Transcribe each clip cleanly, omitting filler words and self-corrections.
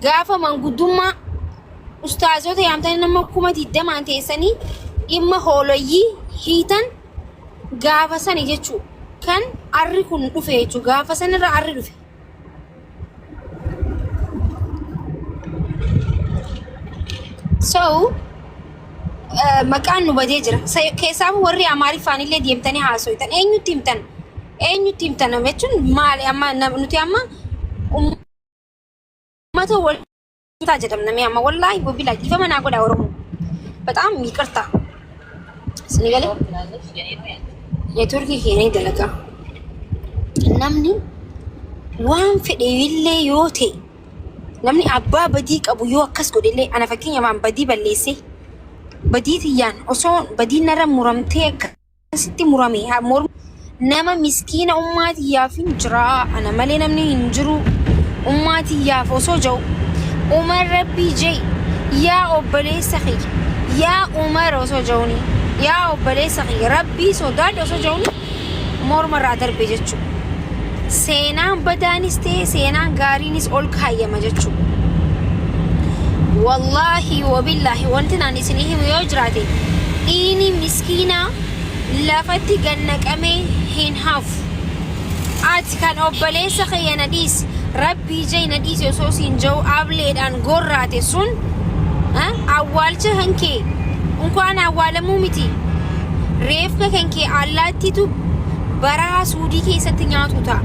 Gaafa manguddummaa ustaazota yaamtanii nama 20,000 teessanii dhimma hooloyyii hiitan gaafa sani jechuu kan arri kun dhufe jechuu gaafa sanirra arri dhufe. So maqaan nu badee jira. Keessaafuu warri Amaariffaan illee deemtanii haasoytan eenyutti himtan? Eenyutti himtan jechuun maali amma nuti amma uummata wal jedhamna mee amma wallaahi wabilaa dhiifama naa godha Oromoo. በጣም ይቅርታ isin galee neetworkii keenya dalagaa. Namni waan fedhe illee yoo ta'e namni abbaa badii qabu yoo akkas godhe illee ana fakkeenyaaf an badii balleessee badii tiyyaan osoo badiin narra muramtee akkasitti murame morma nama miskiina ummaa tiyyaaf hin jira ana malee namni hin jiru ummaa tiyyaaf osoo ja'u Umar rabbii jee yaa obboleessa kiyya yaa Umar osoo ja'uni yaa obboleessa kiyya rabbii sodaadhu osoo ja'uni morma irraa darbe jechuudha. Seenaan badaanis ta'e seenaan gaariinis ol kaayyama jechuudha. Wallaahi wabillaahi wanti naan isinii himu yoo jiraate dhiini miskiinaa lafatti gad naqamee hin hafu. Ati kan obboleessa kiyya na dhiisi rabbii jee na dhiisi osoo siin jiru ableedhaan gorraate sun awwaalcha kan kee unkaan awwaalamuu miti reefka kan kee allaattiitu baraa suudii keessatti nyaatu ta'a.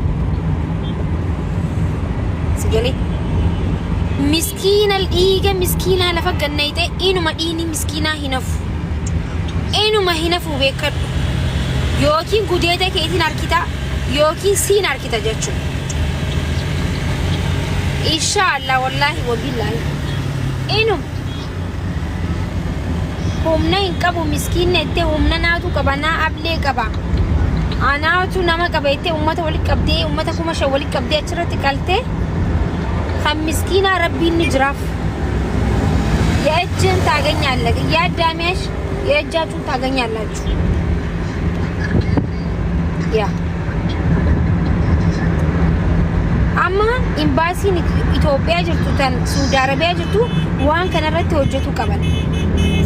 Sigalee miskiina dhiiga miskiinaa lafa gannayxe inuma dhiini miskiinaa hin hafu. Inuma hin hafu beekadhu. Yookiin gudeeda keetiin harkita yookiin siin harkita jechuudha. Insha Allah wallaahi wabillaahi. Inuma humna hin qabu miskiinna jettee humna naatu qaba naa ablee qaba. Anaatu nama qaba jettee uummata walitti qabdee uummata 5,000 walitti qabdee achirratti qaltee kan miskiinaa rabbiin ni jiraaf. የእጅህን ታገኛለህ። እያዳሚያሽ የእጃችሁን ታገኛላችሁ። ያ amma imbaasiin Itoophiyaa jirtu tan Saudi Arabiyaa jirtu waan kanarratti hojjetuu qaban.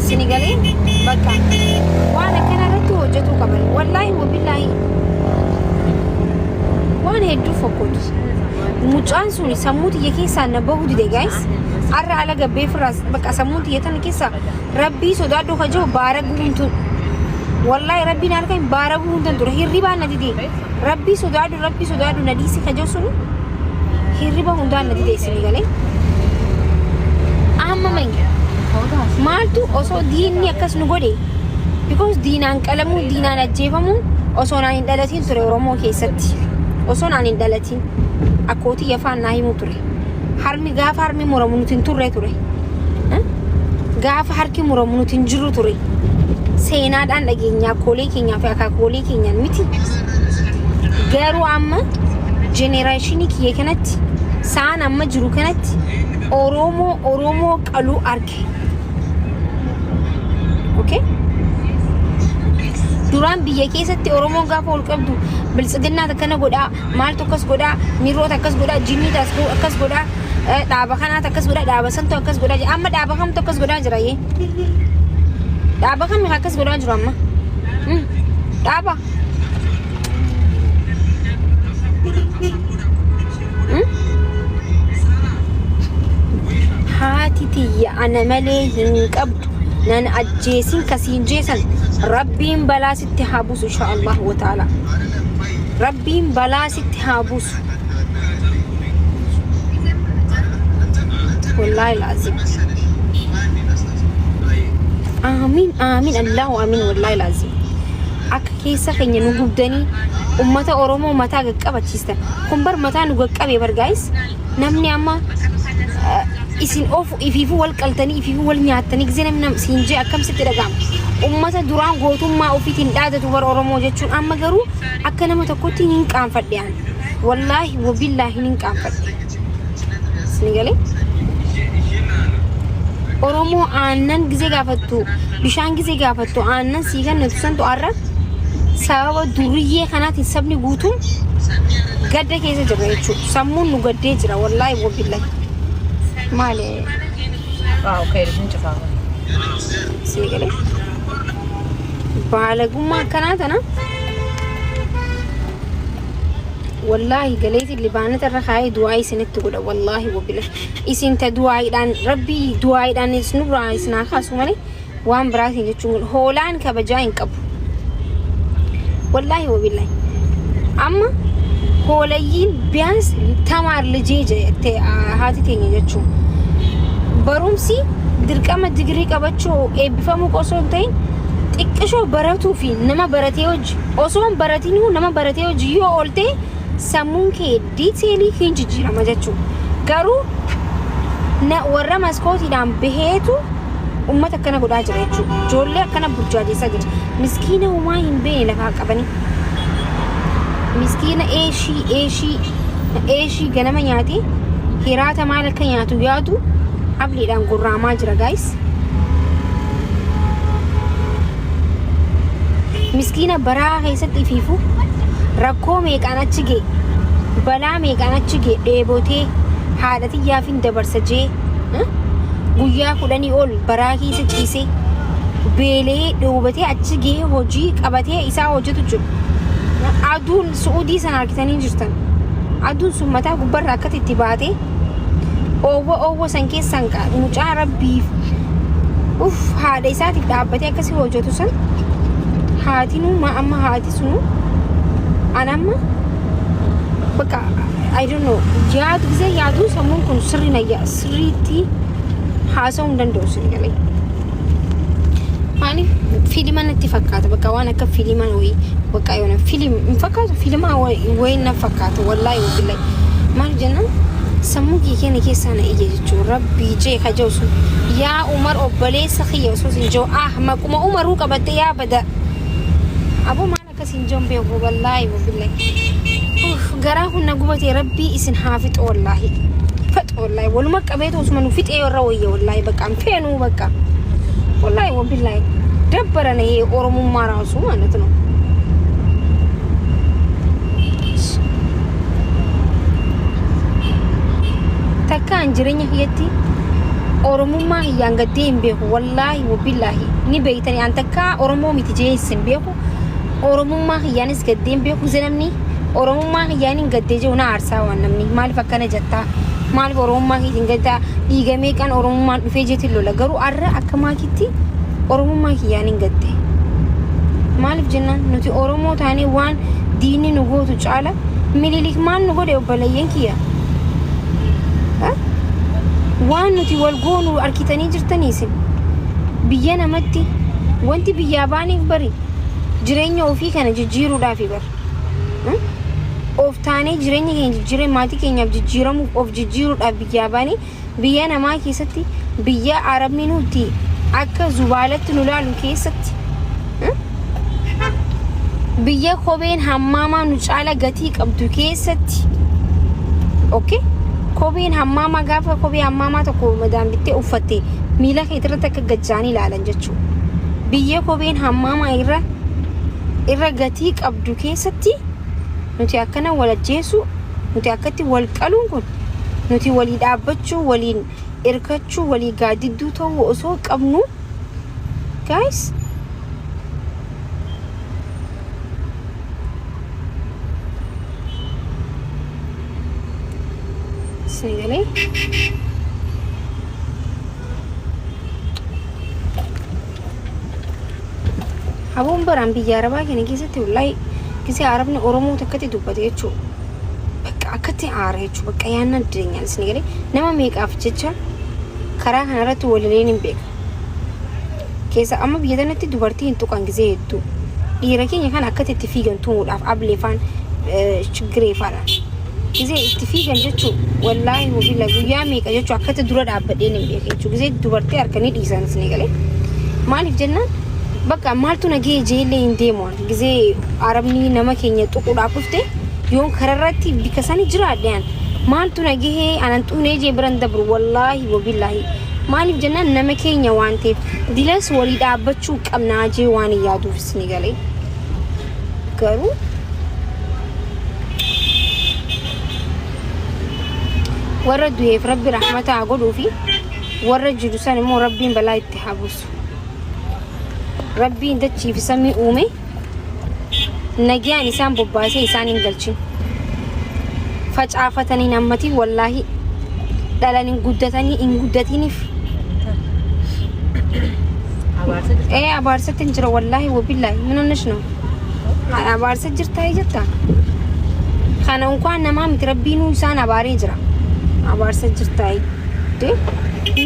Sini galee bakka waan akkanarratti hojjetuu qaban. Wallaahi wabillaahi waan hedduu fokkotu. Mucaan sun sammuu tiyya keessaa na bahuu dide guys. Arra ala gabbee firraas bakka sammuu tiyya tana keessa rabbii sodaadhu ka jiru baara guutuun. Wallaahi rabbiin harka hin baara guutuun ture hirribaan na dide. Rabbii sodaadhu rabbii sodaadhu na dhiisi ka jiru sun hirriba hundaan na dide isin galee. Amma mangi maaltu osoo diinni akkas nu godhe because diinaan qalamuu diinaan ajjeefamuun osoo naan hin dhalatiin ture Oromoo keessatti osoo naan hin dhalatiin akkootii yafaan naa himu ture harmi gaafa harmi muramu nuti hin turre ture gaafa harki muramu nuti hin jirru ture seenaadhaan dhageenya akkoolee keenyaa fi akaakoolee keenyaan miti garuu amma generation kiyya kanatti sa'aan amma jiru kanatti Oromoo Oromoo qaluu arge. Okay? Duraan biyya keessatti Oromoon gaafa ol qabdu biltsiginnaat akkana godhaa, maaltu akkas godhaa, miirroota akkas godhaa, jinniit akkas godhaa, dhaaba kanaat akkas godhaa, dhaaba santu akkas godhaa jira. Amma dhaaba kamtu akkas godhaa jira yee? Dhaaba kami akkas godhaa jiru amma? Dhaaba. Haati tiyya ana malee hin qabdu nan ajjeesin kasiin jeesan rabbiin balaa sitti haa buusu insha Allah wa ta'ala. Rabbiin balaa sitti haa buusu. Wallaahi laazim. Amiin amiin Allahu amiin wallaahi laazim. Akka keessa keenya nu gubdanii ummata Oromoo mataa qaqqabachiistan. Kun bar mataa nu qaqqabe bar guys. Namni amma isin of ifiifuu wal qaltanii ifiifuu wal nyaattanii gisee namni siin jee akkam sitti dhaga'ama. Ummata duraan gootummaa ofiitiin dhaadatu bar Oromoo jechuun amma garuu akka nama tokkotti hin qaanfadhe ani. Wallaahi wabillaahi hin qaanfadhe. Isin galee? Oromoo aannan gisee gaafattu bishaan gisee gaafattu aannan sii kennitu santu har'a sababa duriyyee kanaatiin sabni guutuun gadda keessa jira jechuudha. Sammuun nu gaddee jira wallaahi wabillaahi. Maali? Ah, okay, hin cufaa. Sii galee. Baalagummaa akkanaa tana wallaahi galeetiin libaanata irra kaa'ee du'aa isinitti godha wallaahi wabila isin ta du'aaidhaan rabbii du'aaidhaan isinirraa isin haa kaasu malee waan biraatiin jechuun kun hoolaan kabajaa hin qabu wallaahi wabillahi amma hoolayyiin biyaans tamaar lijee jette haati teenya jechuun barumsi dirqama digirii qabachuu eebbifamuu osoo hin ta'in xiqqishoo baratuu fi nama baratee hojii osoo hin baratinuu nama baratee hojii yoo oolte sammuun kee diiteelii hin jijjiirama jechuudha. Garuu na warra maskootiidhaan baheetu ummata akkana godhaa jira jechuudha. Ijoollee akkana burjaajessaa jira. Miskiina homaa hin beekne lafaa qabanii. Miskiina eeshii eeshii eeshii ganama nyaatee hiraata maal akka nyaatu yaadu abliidhaan gurraamaa jira gaayis. Miskiina baraa keessatti ifiifu rakkoo meeqaan achi ga'e balaa meeqaan achi ga'e dheebotee haadha tiyyaafin dabarsa jee guyyaa kudhanii ol baraa keessa ciisee beela'ee dheebobatee achi ga'ee hojii qabatee isaa hojjetu jiru. Aduun su'uudii sana argitanii jirtan. Aduun sun mataa gubbarra akkatti itti baatee oowwa oowwa san keessaan mucaa rabbiif uff haadha isaatiif dhaabbatee akkasii hojjetu san haatinuu ma amma haati sunu an amma bakka I don't know yaadu gisee yaaduu sammuun kun sirri na sirriitti haasa'uu hin danda'u sin galee. Maaliif fiilima natti fakkaata bakka waan akka fiilima wayii bakka yoona fiilim hin fakkaatu fiilima wayii na fakkaata wallaahi wabillahi maal jennaan sammuu kee keenya keessaa na iyya jechuun rabbii jee ka jedhu sun yaa Umar obboleessa kiyya osoo sin jedhu ah maquma Umaruu qabatte yaa bada aboo maal Akkas hin jiru beeku wallaahi wabillahi. Uff garaa kun na gubatee rabbii isin haa fixu wallaahi. Fixu wallaahi waluma qabeetu osuma nu fixee irra wayya wallaahi bakka hin feenuu bakka. Wallaahi wabillahi dabbara na yee oromummaa raasuu ማለት ነው። Takka an jireenya kiyyatti oromummaa kiyyaan gaddee hin beeku wallaahi wabillaahi ni beeytani an takka oromoo miti jee hin beeku Oromummaa kiyyaanis gaddee hin beeku ise namni Oromummaa kiyyaaniin gaddee jiru na aarsaa waan namni maaliif akkana jettaa maaliif Oromummaa keetiin gaddaa dhiiga meeqaan Oromummaan dhufee jeetiin lola garuu arra akka maakitti Oromummaa kiyyaaniin gadde maaliif jennaan nuti Oromoo taanee waan diinni nu gootu caala Minilik maal nu godhe obboleeyyan kiyya waan nuti wal goonu arkitanii jirtanii isin biyya namatti wanti biyyaa baaniif bari jireenya ofii kana jijjiiruudhaafi bar. Of taanee jireenya keenya jijjiiree maatii keenyaaf jijjiiramuuf of jijjiiruudhaaf biyyaa baanee biyya namaa keessatti biyya arabni nuti akka zubaalatti nu laalu keessatti biyya kopheen hammaamaa nu caala gatii qabdu keessatti okay kopheen hammaamaa gaafa kophee hammaamaa tokko madaan bittee uffatte miila keetirratti akka gajjaanii ilaalan jechuudha. Biyya kopheen hammaamaa irra irra gatii qabdu keessatti nuti akkana wal ajjeesuu nuti akkatti wal qaluun kun nuti walii dhaabbachuu waliin irkachuu walii gaaddidduu ta'uu osoo qabnu guys isin galee Haboon baraan biyya arabaa kana keessatti wallaahi gisee arabni Oromoo takkatti dubbate jechuudha. Bakka akkatti aara jechuudha. Bakka yaannaa jireenyaan isin galee nama meeqaaf jecha karaa kanarratti walileen hin beeka. Keessa amma biyya tanatti dubartii hin tuqan gisee hedduu. Dhiira keenya kana akkatti itti fiigan tumuudhaaf ableefaan chigireefaadhaan. Gisee itti fiigan jechuun wallaahi wabila guyyaa meeqa jechuun akkatti dura dhaabbadheen hin beeku jechuun gisee dubartii harkanii dhiisan isin galee. Maaliif jennaan bakka maaltu na ga'e jeellee hin deemu ani. Gisee arabni nama keenya tuquudhaaf dhufte yoon kararratti bika sani jiraadhe an maaltu na gahee anan xuunee jee biran dabru wallaahi wabillaahi. Maaliif jennaan nama keenya waan ta'eef dilas walii dhaabbachuu qabnaa jee waan hin yaaduuf isin galee. Garuu Warra du'eef Rabbi rahmata haa godhuu fi warra jiru san immoo Rabbiin balaa itti haa buusu. Rabbiin dachii fi samii uume nagayaan isaan bobbaasee isaan hin galchin. Facaafatanii hin hammatin, wallaahi dhalan hin guddatanii hin guddatiniif. Abaarsa jirta. Ee, abaarsatti hin jira, wallaahi wabillaahi ምን ሆነሽ ነው? Abaarsa jirtaa jirta. Kana እንኳን namaa miti, Rabbiinuu isaan abaaree jira. Abaarsa jirtaa.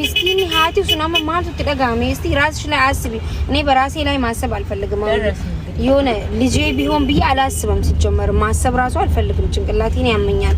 ሚስኪን haati sun amma maaltu itti dhagahame? እስቲ ራስሽ ላይ አስቢ። እኔ በራሴ ላይ ማሰብ አልፈልግም። አሁን ደረስን እንግዲህ። የሆነ ልጄ ቢሆን ብዬ አላስብም። ሲጀመር ማሰብ ራሱ አልፈልግም። ጭንቅላቴን ያመኛል።